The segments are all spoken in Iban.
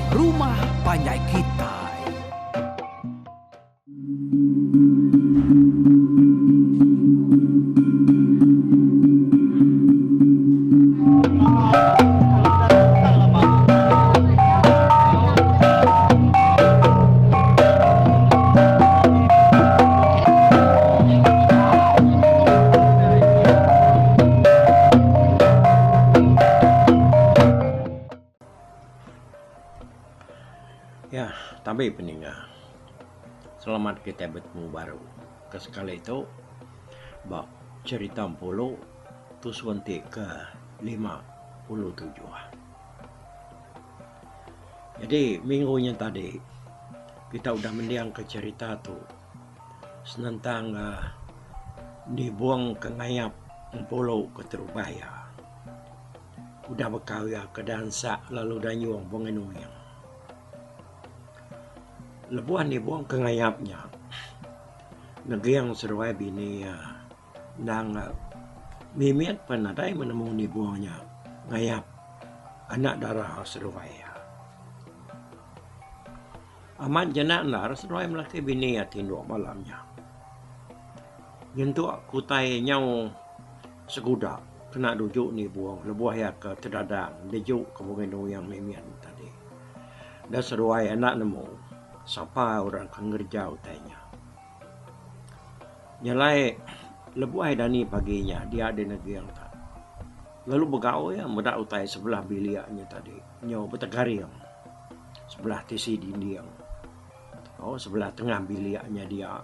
Rumah Panjai Kitai. Ya, tabi peninga. Selamat kitai betemu baru ke sekali tu ba cherita Empulu tusun ti ke 57. Nyadi minggu nyin tadi kita udah mendingka cherita tu senentang nibung ke ngayap Empulu keterubah iya. Udah bekau iya ke dansak lalu danyung Bungai Nuing. Lebuh nibung ke ngayap nya, Neging seduai bini iya endang mimit pen nadai menemu nibung nya ngayap anak dara seduai iya. Amat jenak endar seduai melaki bini iya tinduk malam nya. Nyentuk ke utai nyau seguda kena duju nibung lebuh iya ke tedadang deju ke Bungai Nuing mimit tadi. Da seduai enda nemu sapa orang ke ngereja utai nya. Nyelai lebuh ai dani pagi nya dia deh neging ta lalu begau iya meda utai sebelah bilik nya tadi nyau betegaring sebelah tisi dinding oh sebelah tengah bilik nya dia.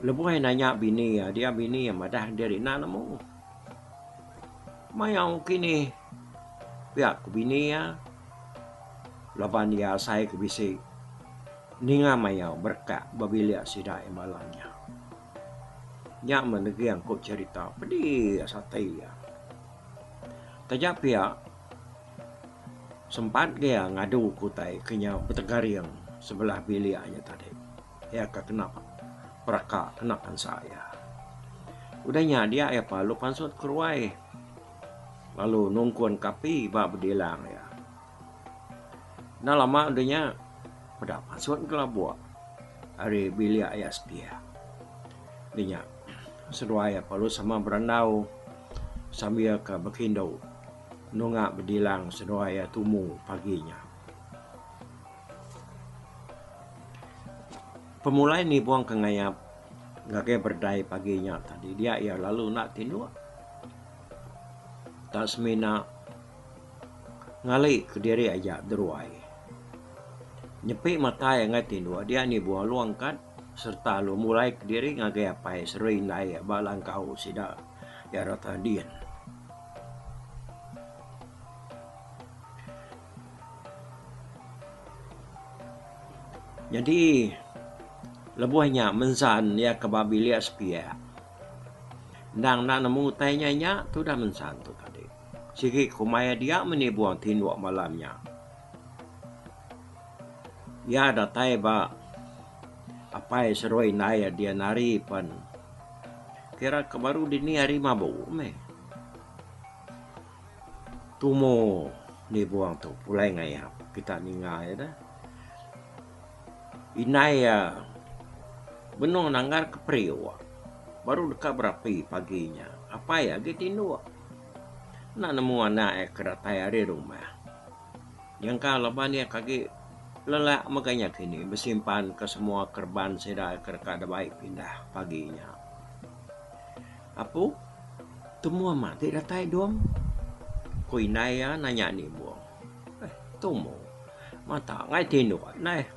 Lebuh iya nanya bini iya dia bini iya madah diri enda nemu. Mayau kini pia ku bini iya laban iya asai ke bisi ninga mayau berekak ba bilik sida iya malam nya. Nya meh neging ku cherita pedis ati iya. Taja pia sempat ga iya ngadu ke utai ke nyau betegaring sebelah bilik nya tadi. Iya ka kena peraka kena pansa iya. Udah nya dia iya lalu pansut keruai lalu nungkun ka api ba bedilang iya. Enda lama udah nya peda pansut gelabuk ari bilik iya sepiak. Udah nya seduai iya lalu sama berandau sambil ka bekindu nunga bedilang seduai iya tumu pagi nya. Pemulai nibung ke ngayap ngagai berdai pagi nya tadi dia iya lalu enda tinduk. Tak semina ngali kediri aja deruai. Nyepi mata iya ngagai tinduk dia nibung lalu angkat sereta lalu mulai kediri ngagai apai serui indai ba langkau sida iya rata din. Nyadi lebuh nya mensan iya ke ba bilik sepiak endang enda nemu utai nya nya tudah mensan tu tadi. Sigi ku maya dia meh nibung tinduk malam nya. Iya datai ba apai seruai indai iya dian hari pen kira ke baru dini hari mabu meh. Tumu nibung tu pulai ngayap kita ninga iya dah. Indai iya benung nanggar ke periuk baru deka berapi pagi nya. Apai iya agi tinduk. Enda nemu anak iya ke datai ari rumah. Nyangka laban iya ke agi lelak mega nya kini besimpan ke semua kereban sida ke deka dibai pindah pagi nya. Apu, tumu amat ti datai dom? Ku indai iya nanya Nibong. Eh, tumu. Mata enggai tinduk neh.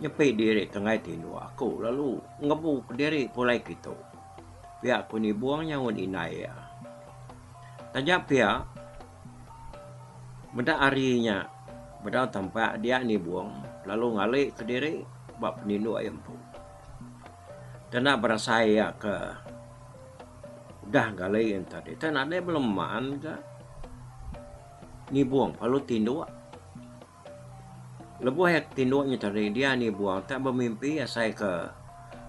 Nyepi diri ke enggai tinduk aku lalu ngebu kediri pulai kitu. Pia ku Nibong nyaut indai iya. Taja pia, meda hari nya bedau tampak dia Nibong lalu ngali kediri ba peninduk iya empu. Kena berasai iya ke udah gali yen tadi. Tang nadai beleman ka nibung lalu tinduk. Lebuh iya tinduk nya tadi dia nibung tak bemimpi asai ke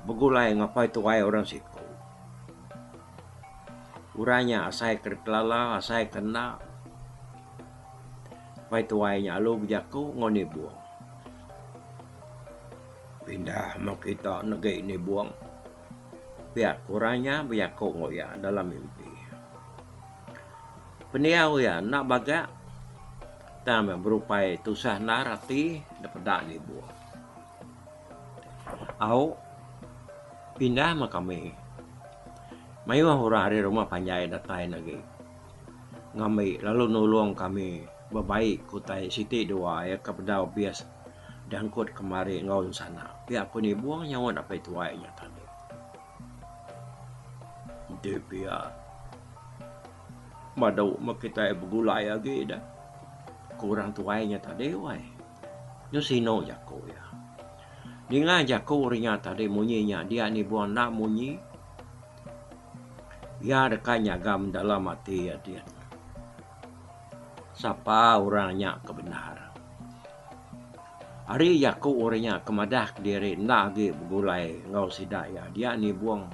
begulai enggau apai tuai orang siku. Orang nya asai ke dikelala asai ke enda. Apai tuai nya alu bejaku enggau Nibong. Pindah meh kita negi Nibong. Pia ku orang nya bejaku enggau iya dalam mimpi. Pendiau iya enda bagak tang meh berupai tusah endar ati da peda Nibong. Au pindah meh kami. Mayuh orang ari rumah panjai datai ne agi ngambi lalu nulung kami bebai ke utai siti dua iya ke bedau abis diangkut kemari enggau ensana. Pia ku Nibong nyaut apai tuai nya tadi. Enti pia badu meh kitai begulai agi deh ku orang tuai nya tadi weh. Nya sinu jaku iya. Ninga jaku orang nya tadi munyi nya dia Nibong enda munyi. Iya deka nyagam dalam ati iya din. Sapa orang nya ke bendar. Ari jaku orang nya ke madah kediri enda agi begulai enggau sida iya dia Nibong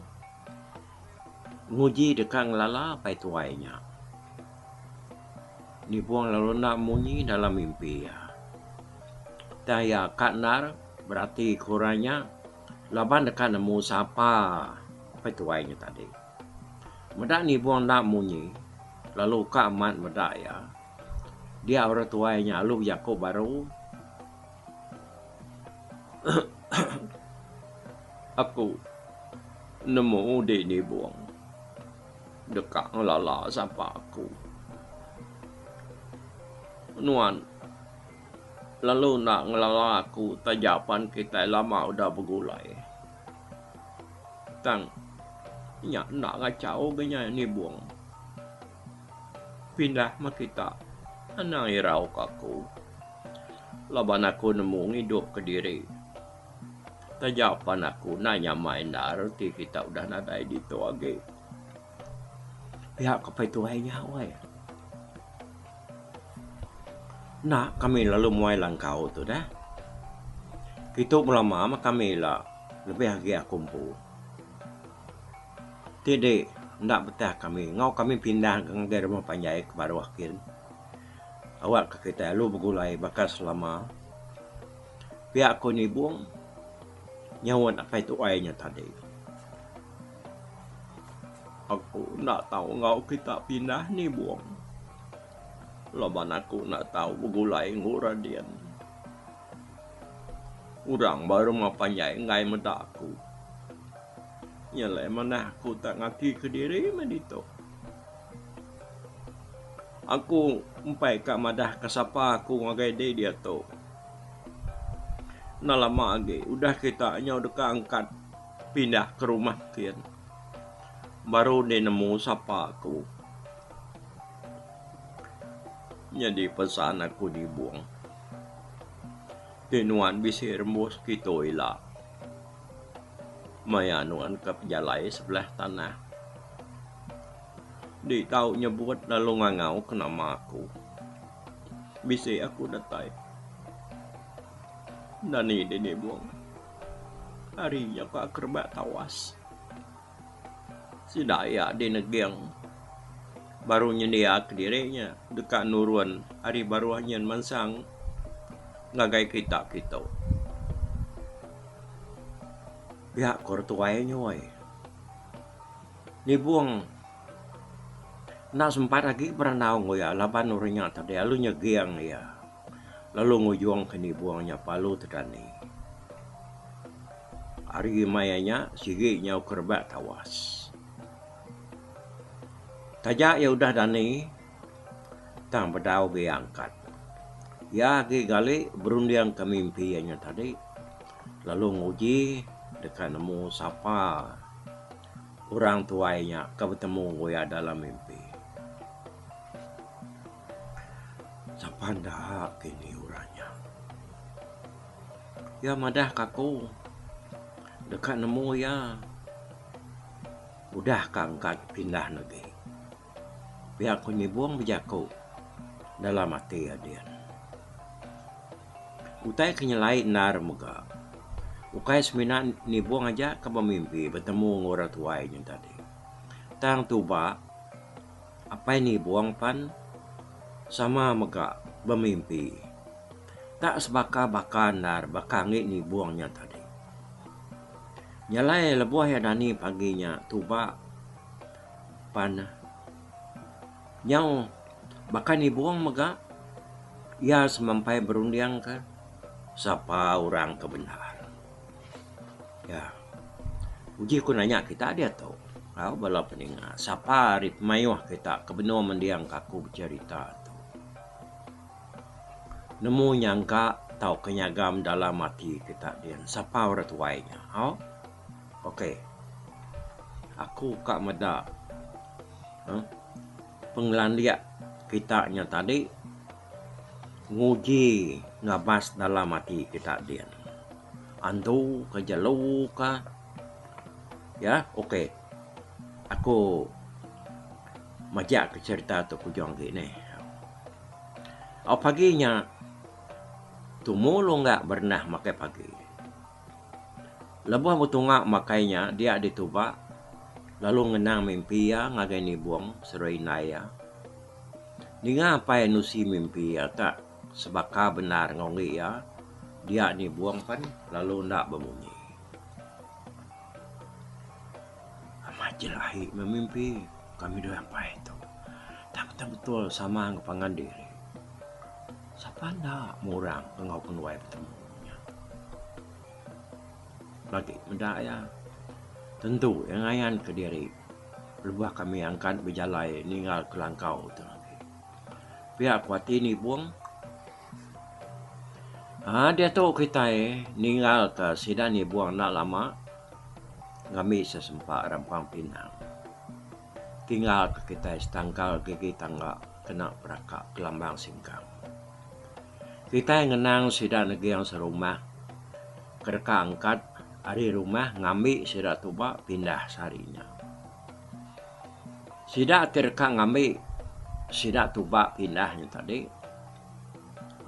nguji deka ngelala apai tuai nya. Nibong lalu enda munyi dalam mimpi iya. Tang iya ka endar berati ke orang nya laban deka nemu sapa apai tuai nya tadi. Meda Nibong enda munyi lalu ka amat meda iya. Dia orang tuai nya lalu bejaku baru Aku nemu di Nibong. Deka ngelala sapa aku. Nuan lalu enda ngelala aku taja pan kitai lama udah begulai. Tang nya enda ngachau ga nya nibung. Pindah meh kita anang irau ka aku laban aku nemu ngidup kediri. Taja pan aku enda nyamai endar ti kita udah nadai ditu agi. Pia ke pai tuai nya weh. Enda kami lalu muai langkau tu deh. Kitu belama meh kami ila lebih agi aku empu. Ti di enda betah kami enggau kami pindah ngagai rumah panjai ke baruh kin. Awak ke kitai lalu begulai baka selama. Pia ku Nibong nyaut apai tuai nya tadi. Aku enda tau enggau kita pindah Nibong laban aku enda tau begulai enggau orang din. Orang ba rumah panjai enggai meda aku. Nya alai manah aku tak ngati kediri meh ditu. Aku empai ka madah ka sapa aku ngagai dei diatu. Enda lama agi udah kita nyau deka angkat pindah ke rumah kin. Baru dei nemu sapa aku. Nyadi pesan aku nibung. Ti nuan bisi rembus kitu ila. Maya nuan ke pejalai sebelah tanah. Di tau nyebut lalu ngangau ke nama aku. Bisi aku datai. Dani dini bung. Ari nya ka kerebak tawas. Sida iya di neging baru nyendia kediri nya deka nurun ari baruh nyin mansang ngagai kita kitu. Pia ko tuai nyuai. Nibung enda sempat agi berandau enggau iya laban orang nya tadi lalu nyeging iya lalu ngujung ke nibung nya palu tedani. Ari maya nya sigi nyau ke rebak tawas. Taja iya udah dani tang bedau agi angkat. Iya agi gali berunding ke mimpi iya nya tadi lalu nguji deka nemu sapa. Orang tuai nya ke betemu enggau iya dalam mimpi. Sapa enda kini orang nya. Iya madah ka aku deka nemu iya udah ka angkat pindah negi. Pia ku Nyibong bejaku dalam ati iya din. Utai ke nyelai endar mega ukai semina Nibong aja ke bemimpi betemu enggau orang tuai nya tadi. Tang tuba apai Nibong pan sama mega. Bemimpi. Tak sebaka-baka endar baka enggi nibung nya tadi. Nya alai lebuh iya dani pagi nya tuba pan nyau baka nibung mega iya semampai berundingka sapa orang ke bendar. Ya. Uji ku nanya kita diatu au bala peninga sapa ari pemayuh kita ke benung mendingka aku becherita tu. Nemu nyangka tauka nyagam dalam ati kita din sapa orang tuai nya au. Ok. Aku ka meda uhh pengelandik kita nya tadi nguji ngabas dalam ati kita din. Andu ka jelu ka ya ok. Aku majak ke cherita tu kujung agi neh. Au pagi nya tumu lungga berenah makai pagi. Lebuh betunga makai nya dia dituba lalu ngenang mimpi iya ngagai nibung seruai indai iya. Ninga apai nusi mimpi iya tak sebaka bendar enggau enggi iya dia nibung pen lalu enda bemunyi. Amat jelahi meh mimpi kami dua apai tu. Tang betul sama enggau pangan diri. Sapa enda murang enggau kenuai betemu nya. Lagi meda iya tentu iya ngayan kediri lebuh kami angkat bejalai ninggal ke langkau tu lagi. Pia ku ati nibung aaa diatu kitai ninggal ka sida nibung enda lama ngambi sesempa rampang pinang. Tinggal ka kitai setangkal gigi tangga kena peraka kelambang singkang. Kitai ngenang sida neging serumah ke deka angkat ari rumah ngambi sida tuba pindah sehari nya. Sida ti deka ngambi sida tuba pindah nya tadi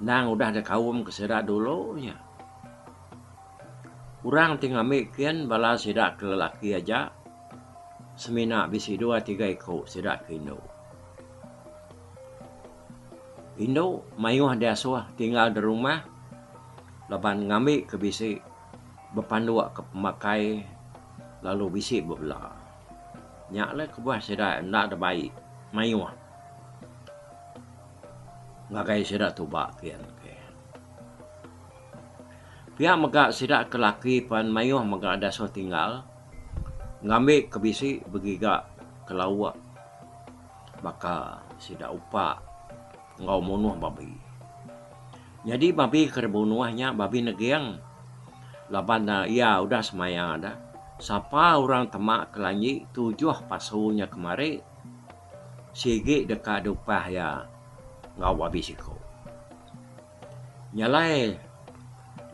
endang udah dikaum ke sida dulu nya. Orang ti ngambi kin bala sida ke lelaki aja semina bisi dua tiga iku sida ke indu. Indu mayuh diasuh tinggal da rumah laban ngambi ke bisi bepanduk ke pemakai lalu bisi bebela. Nya alai kebuah sida enda da bai mayuh ngagai sida tuba kian ke. Pia mega sida ke laki pan mayuh mega diasuh tinggal ngambi ke bisi begiga ke lauk. Baka sida upa enggau munuh babi. Nyadi babi ke dibunuh nya babi neging laban ne iya udah semaya ne sapa orang tema ke lanji tujuh pasu nya kemari sigi deka diupah iya enggau babi siku. Nya alai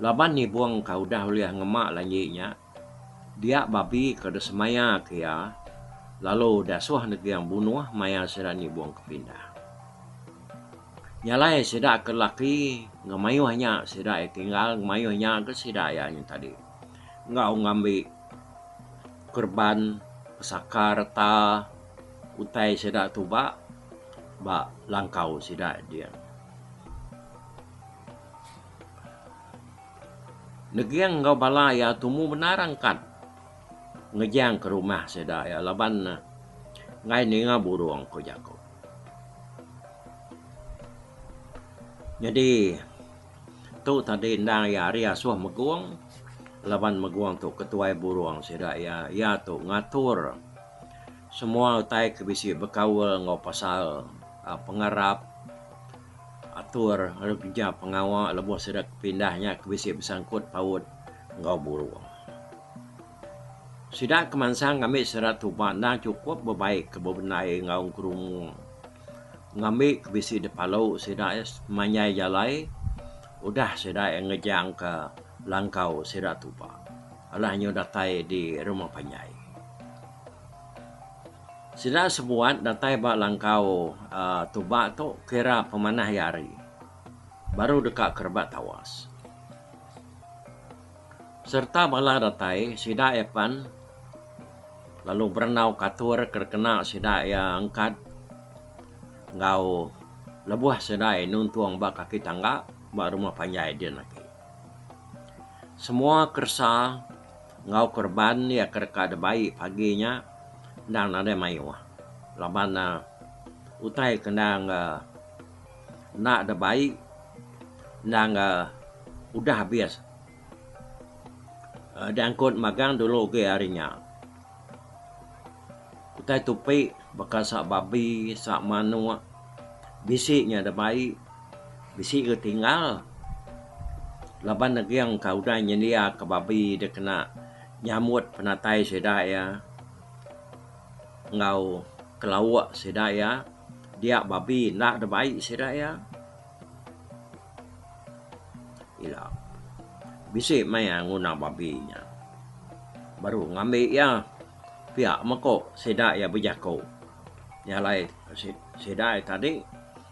laban nibung ka udah ulih ngema lanji nya. Dia babi ke disemaya ke iya lalu diasuh neging bunuh maya sida nibung ke pindah. Nya alai sida ke lelaki ngemayuh nya sida iya tinggal ngemayuh nya ke sida iya nya tadi enggau ngambi kereban pesaka reta utai sida tuba ba langkau sida dia. Neging enggau bala iya tumu bendar angkat ngejang ke rumah sida iya laban ne enggai ninga burung ku jaku. Nyadi tu tadi endang iya ari asuh megung laban megung tu ketuai burung sida iya. Iya tu ngatur semua utai ke bisi bekaul enggau pasal pengarap. Atur lalu kereja pengawa lebuh sida ke pindah nya ke bisi besangkut paut enggau burung. Sida ke mansang ngambi sida tuba endang chukup bebaik ke bebendai enggau engkerumung ngambi ke bisi dipalu sida iya semanjai jalai udah sida iya ngejangka langkau sida tuba alah nyu datai di rumah panjai. Sida sebuat datai ba langkau tuba tu kira pemanah iya hari baru deka ke rebak tawas. Sereta bala datai sida iya pan lalu berandau ke atur ke kena sida iya angkat enggau. Lebuh sedai nuntung ba kaki tangga ba rumah panjai din agi. Semua keresa enggau kereban iya ke deka dibai pagi nya endang nadai mayuh laban ne utai ke endang enda dibai endang udah abis diangkut magang dulu agi ari nya. Utai tupi baka sa babi, sa manuk bisi nya da bai bisi ga tinggal laban daging ka udah nyendia ka babi da kena nyambut penatai sida iya enggau kelauk sida iya dia babi enda da bai sida iya. Ila bisi maya nguna babi nya baru ngambi iya pia meko sida iya bejaku. Nya alai sida iya tadi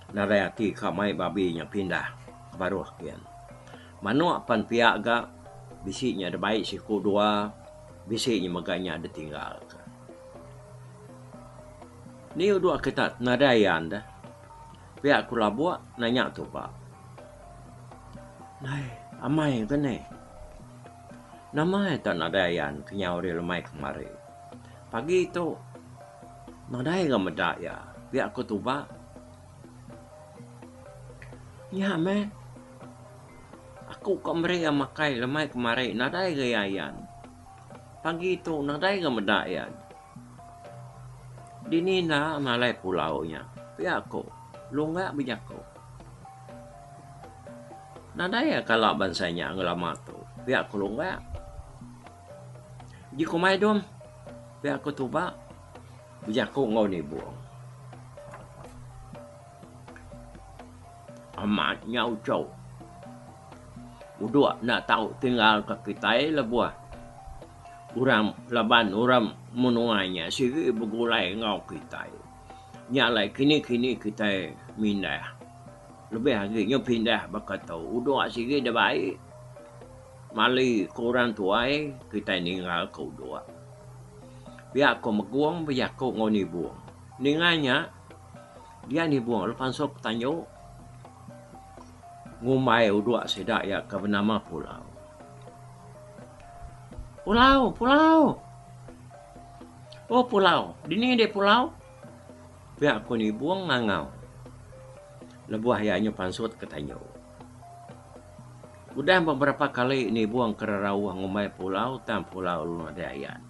nadai ati ka mai babi nya pindah ke baruh kian. Manok pan pia ga bisi nya dibai siku dua bisi nya mega nya ditinggal ka. Ni udok kita nadai ayan deh. Pia ku Labuk nanya Tuba. Nai, amai ke neh. Nama ita nadai ayan kenyau ari lemai kemari. Pagi tu nadai ga meda iya, pia ku Tuba. Nya meh aku ka meri iya makai lemai kemari nadai ga iya ayan. Pagi tu nadai ga meda iya. Dini enda malai pulau nya, pia ku Lungga bejaku. Nadai iya kala bansa nya ngelama tu, pia ku Lungga. Ji kumbai dum, pia ku Tuba bejaku enggau Nibong. Amat nya uchu. Udok enda tau tinggal ka kitai lebuh orang laban orang menua nya sigi begulai enggau kitai. Nya alai kini-kini kitai mindah. Lebih agi nya pindah baka tu udok sigi da bai mali ke orang tuai kitai ninggal ke udok. Pia ko Megong bejaku enggau Nibong. Ninga nya Dia nibung lalu pansut ke tanju ngumbai udok sida iya ke benama Pulau. Pulau, Pulau. Oh Pulau, dini deh Pulau? Pia ku nibung ngangau lebuh iya nyu pansut ke tanju. Udah beberapa kali nibung ke rerauh ngumbai Pulau tang Pulau lalu nadai ayan.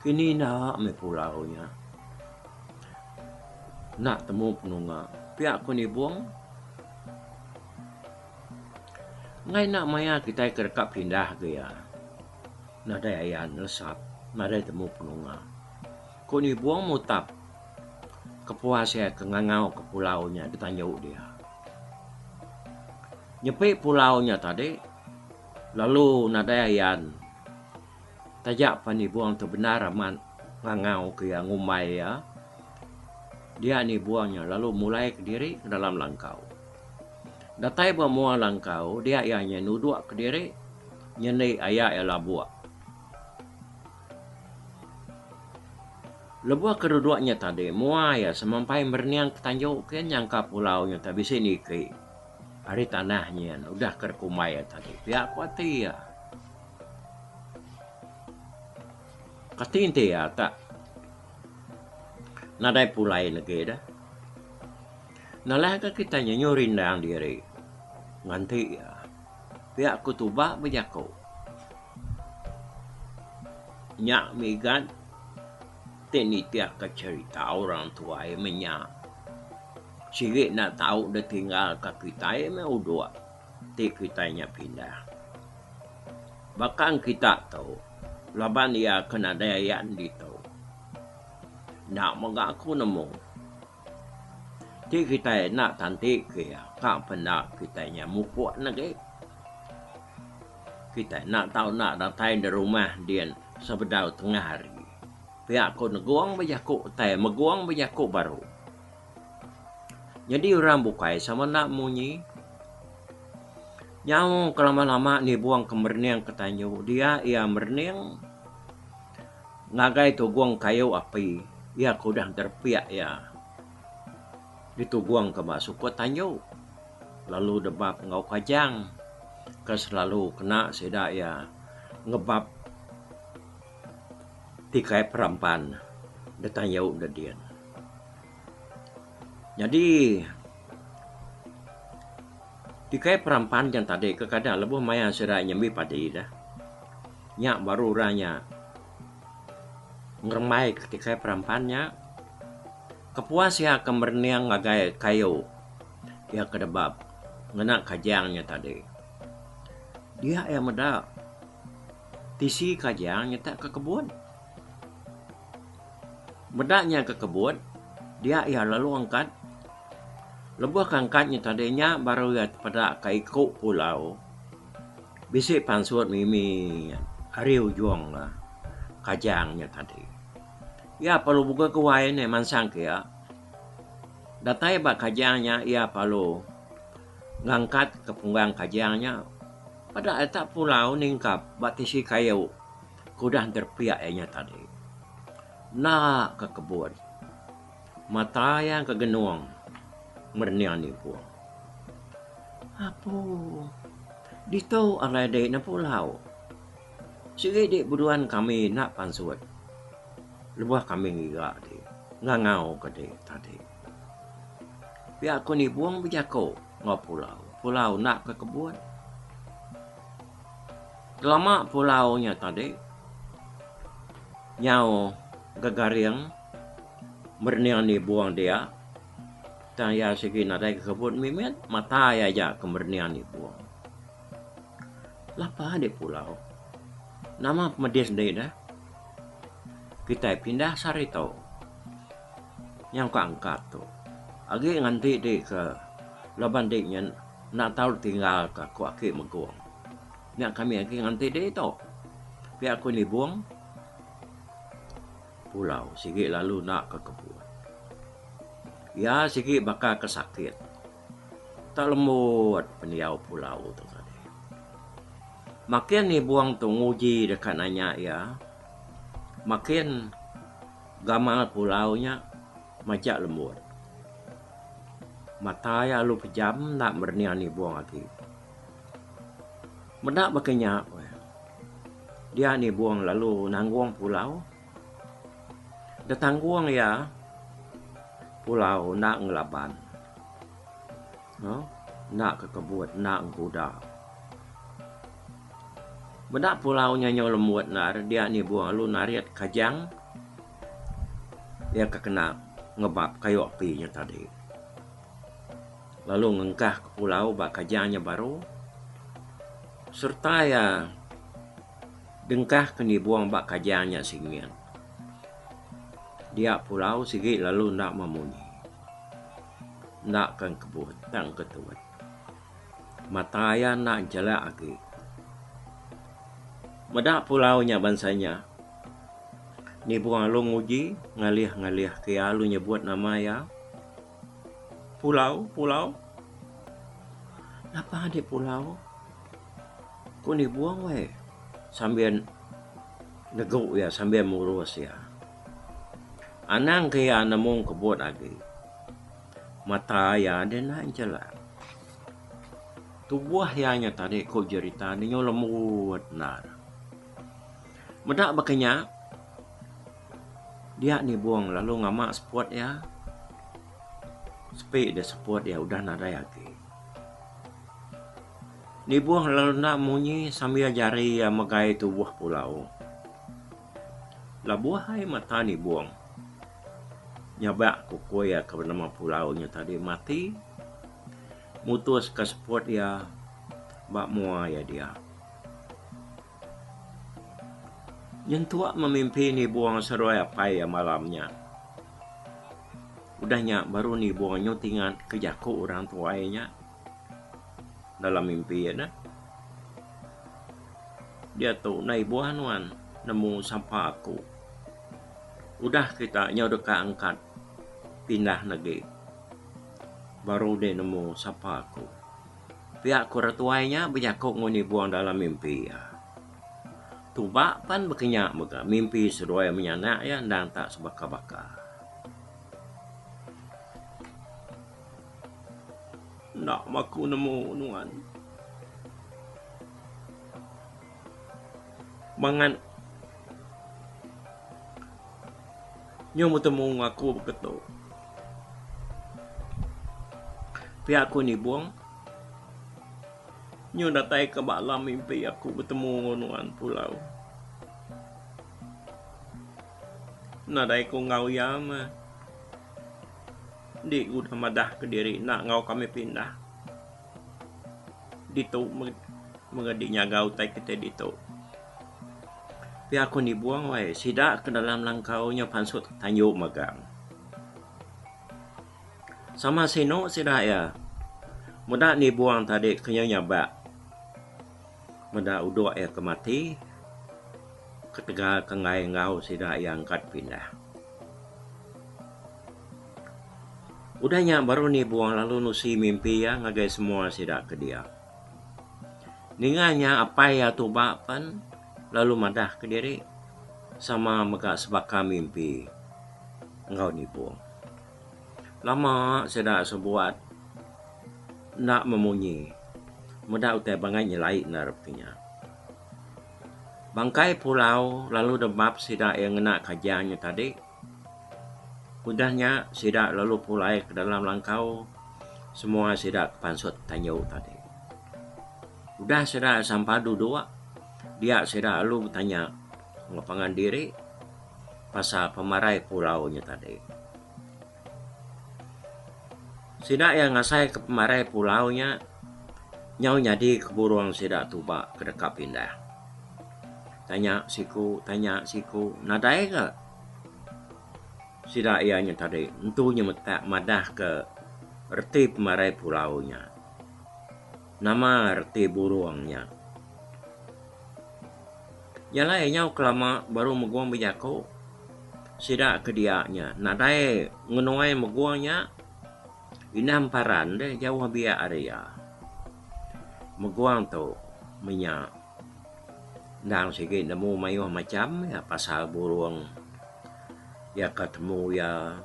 Kini enda meh pulau nya. Enda temu penunga. Pia ku Nibong. Enggai enda maya kitai ke deka pindah ke iya. Nadai ayan lesap, nadai temu penunga. Ku Nibong mutap kepuas iya ke ngangau ke pulau nya ditanju dia. Nyepi pulau nya tadi lalu nadai ayan. Taja pan Nibong tu bendar amat ngangau ke iya ngumbai iya, dia Nibong nya lalu mulai kediri ke dalam langkau. Datai ba mua langkau dia iya nya nuduk kediri nyendi aya iya labuk. Lebuh ke duduk nya tadi mua iya semampai merening ke tanju ke nyangka pulau nya tadi bisi niki ari tanah nyin udah ke kumbai iya tadi pia ku ati iya. Kati enti iya tak nadai pulai negi deh. Nalah ga kitai nyenyu rindang diri nganti iya. Pia ku Tuba bejaku. Nya migat ti nitihka cherita orang tuai menya. Sigi enda tau deh tinggalka kitai meh udok. Ti kitai nya pindah. Bakang kita tu laban iya ke nadai ayan ditu. Enda mega aku nemu. Ti kitai enda tanti ke iya ka penda kitai nya mupuk ne agi. Kitai enda tau enda datai da rumah din sebedau tengah hari. Pia ku Negong bejaku utai Megong bejaku baru. Nyadi orang bukai sama enda munyi. Nyau ke lama-lama nibung ke merening ke tanju dia iya merening ngagai tugung kayu api iya ke udah derepik iya. Ditugungka ba sukut tanju lalu debap enggau kajang ke selalu kena sida iya ngebap tikai perampan da tanju da din. Nyadi tikai perampan jan tadi kekadang lebuh maya sida nyambi padi dah nya baru orang nya ngerembai ke tikai perampan nya. Kepuas iya ke merening ngagai kayu iya ke debab ngena kajang nya tadi. Dia iya meda tisi kajang nyata ke kebun. Meda nya ke kebun dia iya lalu angkat. Lebuh ke angkat nya tadi nya baru iya tepeda ka iku pulau bisi pansut mimi ari ujung kajang nya tadi. Iya perlu buka guai ne mansang ke iya. Datai ba kajang nya iya perlu ngangkat ke punggang kajang nya peda iya tak pulau ningkap ba tisi kayu ke udah nerepik iya nya tadi. Enda ke kebun. Mata iya ke genung merening nibung. Apu ditu alai dei ne pulau. Sigi di beduan kami enda pansut lebuh kami ngiga ti ngangau ke ti tadi. Pia ku nibung bejaku enggau pulau. Pulau enda ke kebun. Kelama pulau nya tadi nyau gegaring merening nibung dia tang iya sigi nadai ke kebun mimit mata iya aja ke merening nibung. Lapa deh pulau. Nama pemedis ende deh. Kitai pindah sehari tu. Nyau ka angkat tu. Agi nganti deh ke laban deh nyen enda tau tinggal ka ku aki megong. Nya kami agi nganti deh tu. Pia ku nibung pulau sigi lalu enda ke kebun. Iya sigi baka ke sakit. Tak lembut pendiau pulau tu tadi. Makin ibung tu nguji deka nanya iya, makin gamal pulau nya majak lembut. Mata iya lalu pejam enda merening ibung agi. Meda baka nya, dia nibung lalu nanggung pulau. Da tanggung iya pulau enda ngelaban. Enda kekebut enda engkuda. Meda pulau nya nyau lembut endar dia nibung lalu narit kajang iya ke kena ngebap kayu api nya tadi. Lalu ngengkah ke pulau ba kajang nya baru sereta iya. Dengkah ke nibung ba kajang nya singin. Dia pulau sigi lalu enda memunyi. Enda ke engkebut tang engketut. Mata iya enda enchelak agi. Meda pulau nya bansa nya, nibung lalu nguji ngalih-ngalih ke iya lalu nyebut nama iya. Pulau, pulau. Lapa adi pulau? Ku nibung weh sambil negu iya sambil murus iya. Anang ke iya nemu kebut agi. Mata iya deh enda enchelak. Tubuh iya nya tadi ku jerita ne nyau lembut endar. Meda baka nya dia nibung lalu ngama seput iya. Sepi deh seput iya udah nadai agi. Nibuh lalu enda munyi sambil jari iya megai tubuh pulau. Labuh ai mata nibung. Nyabak kukui iya ke benama pulau nya tadi mati mutuska seput iya ba mua iya dia. Nyentuk memimpi nibung seduai apai iya malam nya. Udah nya baru nibung nyau tingat ke jaku orang tuai nya. Dalam mimpi iya neh. Diatu enda ibuh nuan nemu sapa aku. Udah kita nyau deka angkat pindah negi baru deh nemu sapa aku. Pia ku orang tuai nya bejaku enggau nibung dalam mimpi iya. Tuba pan baka nya mega mimpi seduai menyanak iya endang tak sebaka-baka. Enda meh aku nemu nuan. Bangat nyau betemu enggau aku baka tu. Pia ku nibung nyau datai ke ba alam mimpi aku betemu enggau nuan pulau. Nadai ku enggau iya meh. Enti ku udah madah kediri enda enggau kami pindah. Ditu mega di nyaga utai kitai ditu. Pia ku nibung weh sida ke dalam langkau nya pansut tanju magang. Sama sinu sida iya meda nibung tadi ke nyau nyabak meda udok iya ke mati ketegal ke enggai enggau sida iya angkat pindah. Udah nya baru Nibong lalu nusi mimpi iya ngagai semua sida ke dia. Ninga nya apai iya tuba pen lalu madah kediri sama mega sebaka mimpi enggau Nibong. Lama sida sebuat enda memunyi meda utai bangai nyelai enda reti nya. Bangkai pulau lalu debap sida iya ngena kajang nya tadi. Udah nya sida lalu pulai ke dalam langkau semua sida ke pansut tanju tadi. Udah sida sampal duduk dia sida lalu betanya enggau pangan diri pasal pemarai pulau nya tadi. Sida iya ngasaika pemarai pulau nya nyau nyadika burung sida tuba ke deka pindah. Tanya siku tanya siku nadai ga sida iya nya tadi entu nyemetak madahka reti pemarai pulau nya. Nama reti burung nya. Nya alai nyau kelama baru megung bejaku sida ke dia nya nadai ngenuai megung nya indah emparan deh jauh biak ari iya. Megung tu menya endang sigi nemu mayuh macam iya pasal burung iya ke temu iya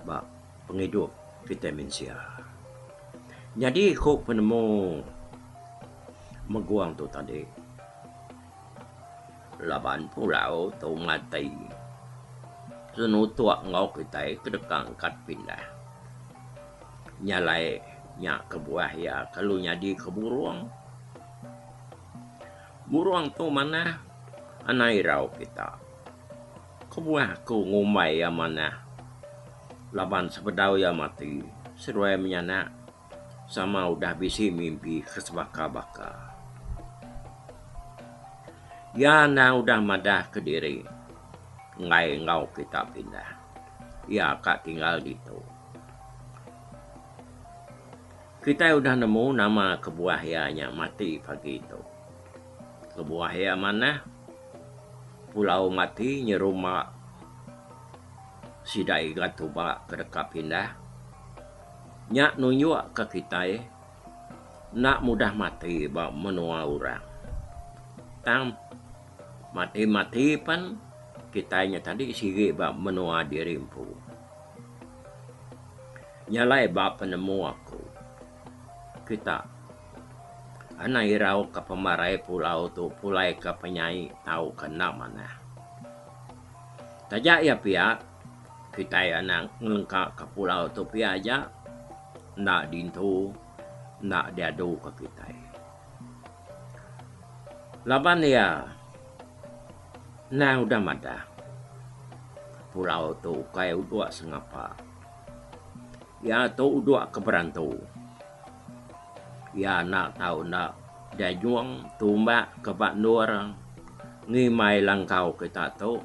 ba pengidup kitai mensia. Nyadi ku penemu megung tu tadi laban pulau tu mati senutuk enggau kitai ke deka angkat pindah. Nya alai nya kebuah iya kelalu nyadi ke burung. Burung tu manah anang irau kita. Kebuah aku ngumbai iya manah laban sebedau iya mati seduai menyanak sama udah bisi mimpi ke sebaka-baka. Iya endang udah madah kediri enggai enggau kita pindah. Iya ka tinggal ditu. Kitai udah nemu nama kebuah iya nya mati pagi tu. Kebuah iya manah Pulau Mati nyerumba sida iga tuba ke deka pindah. Nya nunjukka kitai enda mudah mati ba menua orang. Tang mati-mati pen kitai nya tadi sigi ba menua diri empu. Nya alai ba penemu aku kita anang irau ka pemarai pulau tu pulai ka penyai tauka enda manah. Taja iya pia kitai anang ngelengka ka pulau tu pia aja enda dintu enda diadu ka kitai. Laban iya endang udah madah pulau tu ukai udok sengapa. Iya tu udok ke berantu. Iya enda tau enda diajung tumbak ke ba endur ngimbai langkau kita tu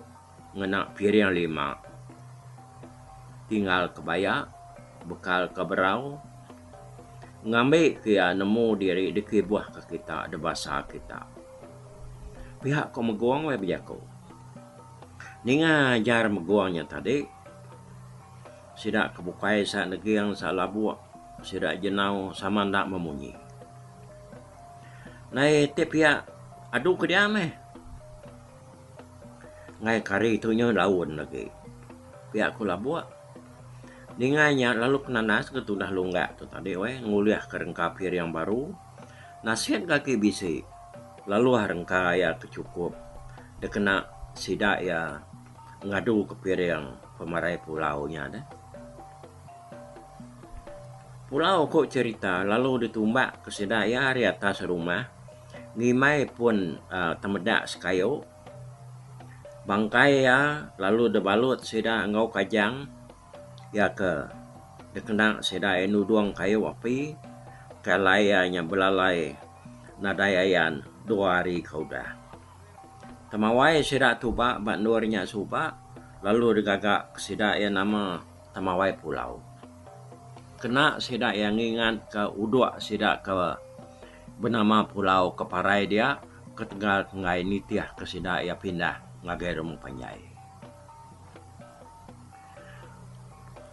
ngena piring lima. Tinggal ke baya bekal ke berau ngambi ke iya nemu diri dikibuh ke kita dibasa kita. Pia ko Megong weh bejaku. Ninga ajar Megong nya tadi sida ke bukai sa neging sa labuk sida jenau sama enda memunyi. Nai ti pia adu ke dia meh. Ngai kari tu nyu laun agi. Pia ku labuk. Ninga nya lalu kenanas ke tudah lunggak tu tadi weh ngulihka rengka piring baru. Nasit ga agi bisi laluh rengka iya ke chukup dikena sida iya ngaduka piring pemarai pulau nya deh. Pulau ku cherita lalu ditumbak ke sida iya ari atas rumah ngimbai pun uhh temedak sekayu. Bangkai iya lalu dibalut sida enggau kajang iya ke dikena sida iya nudung kayu api ke alai iya nya belalai nadai ayan dua hari ke udah. Temawai sida tuba ba endur nya suba lalu digaga sida iya nama Temawai Pulau. Kena sida iya ngingatka udok sida ke benama Pulau ke parai dia ketegal ke enggai nitih ke sida iya pindah ngagai rumah panjai.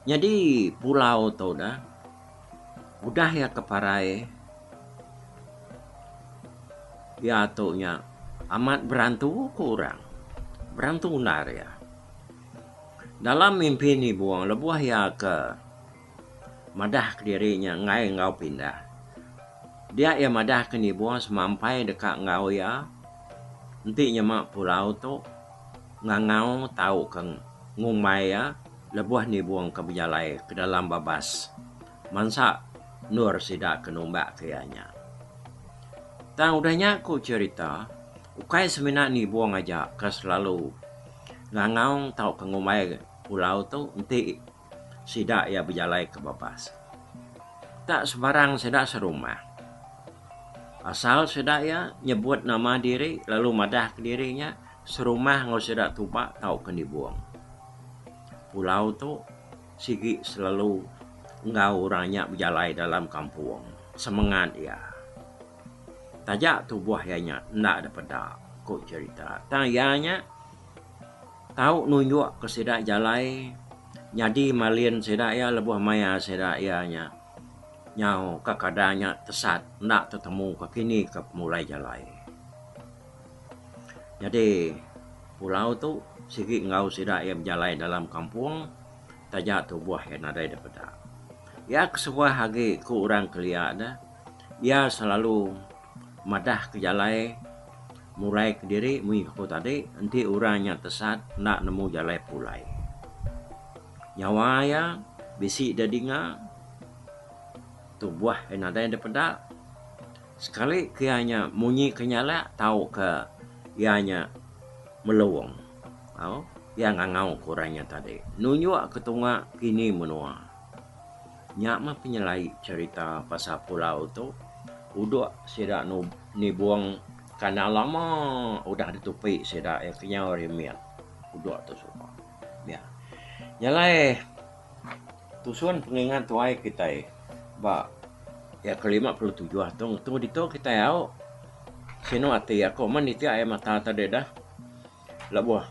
Nyadi pulau tu dah udah iya ke parai iya tu nya amat berantu ku orang. Berantu endar iya. Dalam mimpi nibung lebuh iya ke madah kediri nya enggai enggau pindah. Dia iya madah ke nibung semampai deka enggau iya enti nyema pulau tu ngangau tauka ngumbai iya lebuh nibung ke bejalai ke dalam babas mansa endur sida ke numbak ke iya nya. Tang udah nya ku cherita ukai semina nibung aja ke selalu ngangau tauka ngumbai pulau tu enti sida iya bejalai ke babas. Tak sebarang sida serumah. Asal sida iya nyebut nama diri lalu madah kediri nya serumah enggau sida tuba tauka nibung. Pulau tu sigi selalu enggau orang nya bejalai dalam kampung semengat iya. Taja tubuh iya nya enda dipeda, ku cherita. Tang iya nya Tau nunjuk ke sida jalai nyadi malin sida iya lebuh maya sida iya nya nyau ka kada nya tesat enda tetemu ke kini ke pemulai jalai. Nyadi pulau tu sigi enggau sida iya bejalai dalam kampung taja tubuh iya nadai dipeda. Iya kesuah agi ku orang kelia ne iya selalu madah ke jalai mulai kediri mung aku tadi enti orang nya tesat enda nemu jalai pulai. Nyawa iya bisi da dinga tubuh iya nadai da peda sekali ke iya nya munyi ke nyalak tauka iya nya melung au iya ngangau ke orang nya tadi nunjuk ke tunga kini menua. Nya mah penyelai cherita pasal pulau tu udok sida nibung kandang lama udah ditupi sida iya kenyau ari mit udok tu suba. Nya alai tusun pengingat tuai kitai ba iya ke 57 tu ngetu ditu kitai au sinu ati aku meh nitih ai mata tadi dah. Lebuh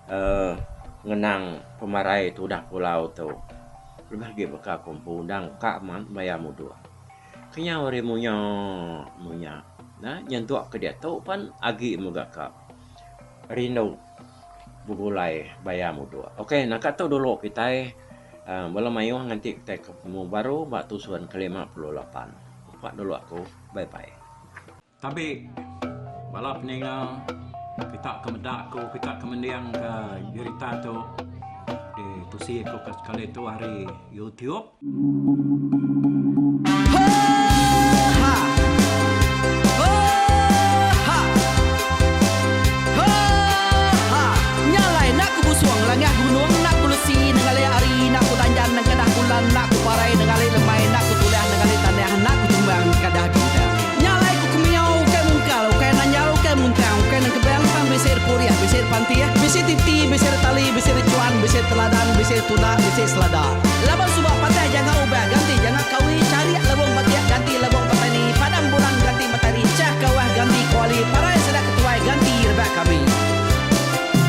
uhh ngenang pemarai tudah pulau tu lebih agi baka ku empu undang ka maya muduh. Kenyau ari munya munya ne nyentuk ke diatu pan agi mega ka rindu begulai baya muduh. Ok naka tu dulu kitai uhh bala mayuh nganti kitai ke penemu baru ba tusun ke 58. Empa dulu aku bye bye. Tabi bala peninga kita ke meda aku kita ke mending ka jerita tu ditusi aku ke sekali tu ari YouTube. Nya alai ku kemiau ukai mungkal, ukai nanjal, ukai muntang, ukai nengkebang tang bisi repurih, bisi repantih, bisi titi, bisi retali, bisi rechuan, bisi teladan, bisi tunda, bisi selada. Laban suba patah janga ubah ganti janga kawi, charik lebung batik ganti lebung petani, padam bulan ganti matari, chah kawah ganti kuali, parai sida ketuai ganti rebak kami.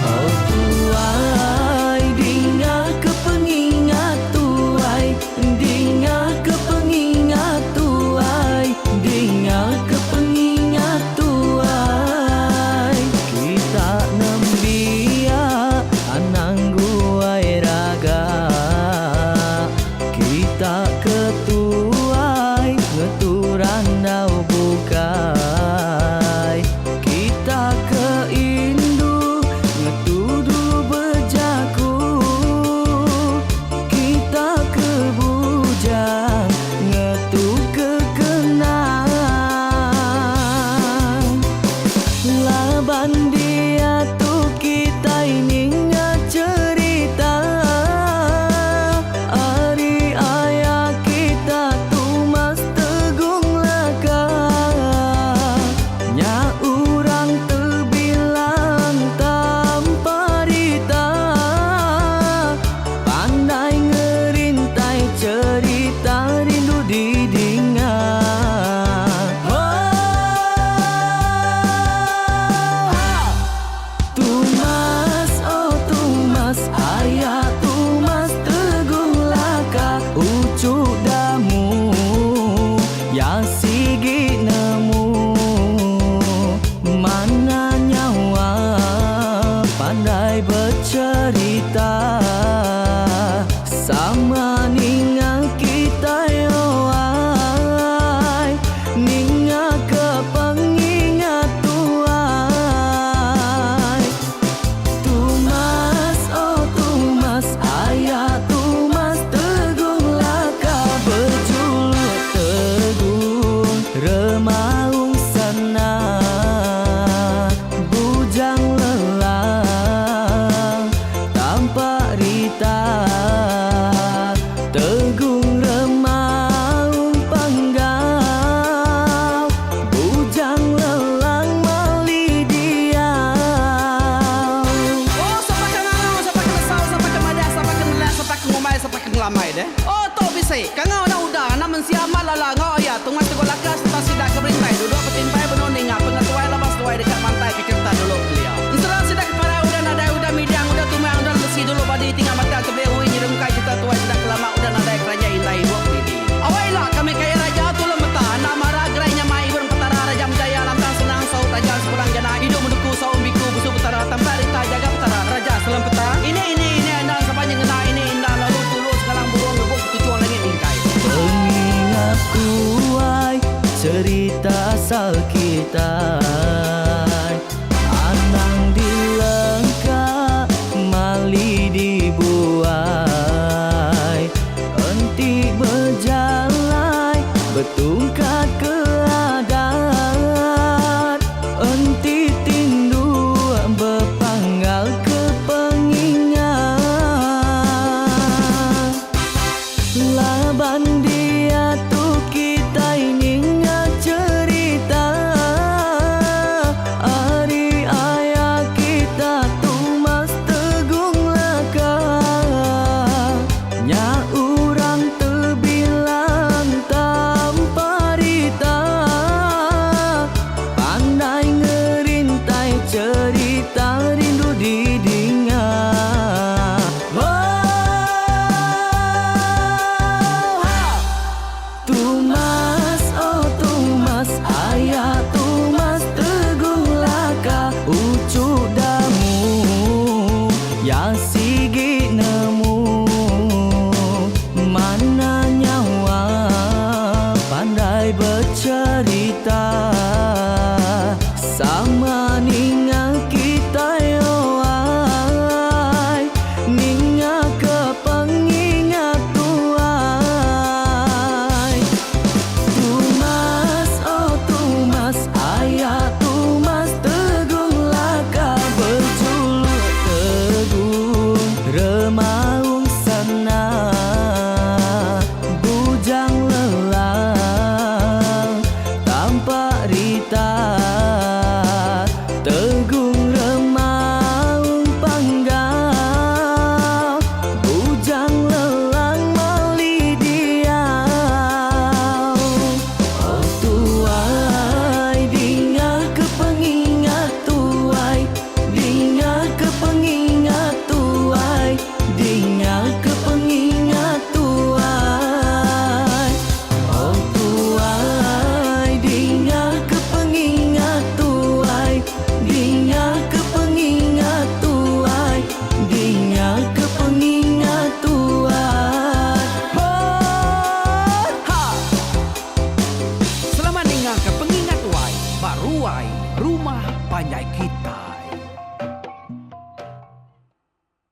Oh tuai dinga ke pengingat tuai Dinga ke pengingat tuai Dinga ke pengingat tuai Kita nembiak anang guai raga. Sama ninga kitai oh ai Ninga ke pengingat tuai Tumas oh tumas aya tumas Tegung laka bejuluk tegung Remaung sana Bujang lelang Tampak rita Tegung remaung panggau Bujang lelang mali diau. Oh, sapa ke ngangau, sapa ke nesau, sapa ke madah, sapa ke nelak, sapa ke ngumbai, sapa ke ngelamai deh. Oh, tu bisi. Kangau anak uda, anak mensia amat lala enggau aya tungai tegul laka sereta sida ke berintai duduk betimpai benung ninga pengetuai laban seduai deka mantai ke cherita dulu kelia. Ensera sida ke parai udah nadai udah midang udah tumang udah lesi dulu badi tinggal batang tebeli ui nyerungkai cherita tuai sida ke lama udah nadai keranjai indai ibuk didi. Awai ila kami kaya raja tulung meta anak mara gerai nyamai ibun petara raja menjaya lantang senang saut raja sepulang jana idup menuku saum biku busu petara tampak rita jaga petara raja selam peta ini ini ini endang sapa nyengena ini indah lalu tulu sekalang burung ngebuk ketuchung langit mingkai. Pengingat tuai cerita asal kita.